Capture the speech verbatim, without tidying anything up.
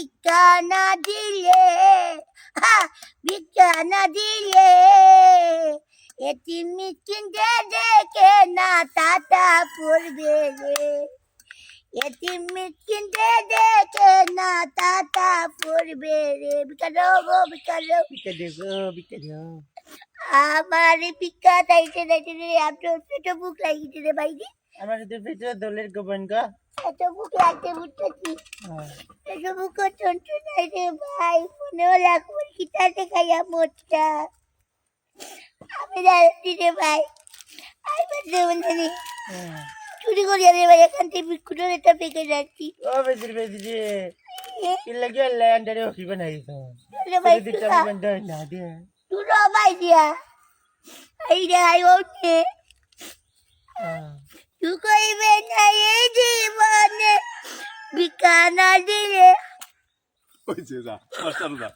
ভিক্ষা না দিলে, হা, ভিক্ষা না দিলে, এতিম মিসকিন যে দেখে না, তাতা পড়বে রে। এতিম মিসকিন যে দেখে না, তাতা পড়বে রে। ভিক্ষা দাও গো, ভিক্ষা দাও। ভিক্ষা দে গো, ভিক্ষা দাও। আমার ভিক্ষা চাইতে চাইতে রে, আমার পেটো ভুক লাগিছে রে ভাই রে। আমার তো পেটো দলের গোবন গো। পেটো ভুক লাগছে, বুঝছো কি? হ্যাঁ। পেটো ভুক চলছে নাই রে ভাই, মনে হলো এখন কিতাতে খাইয়া মরতা। আমি জানি রে ভাই, আমি পারতে বলতে নি। হ্যাঁ। চুরি করি আমি ভাই এখান থেকে বিস্কুটের একটা প্যাকেট আনছি। ও বেদির বেদি রে, এ? কি লাগে আল্লাহ আন্ডারে হকি বানাই তো। আরে ভাই, চুরি দিতে তুই আমি বন্ধ হই না দে। তুই রবাই দিয়া। এই রে, আই ওঠে। হ্যাঁ। তুই কইবে না এই জীবনে ভিক্ষা না দিলে। ওই যে যা, মাস্টার যা।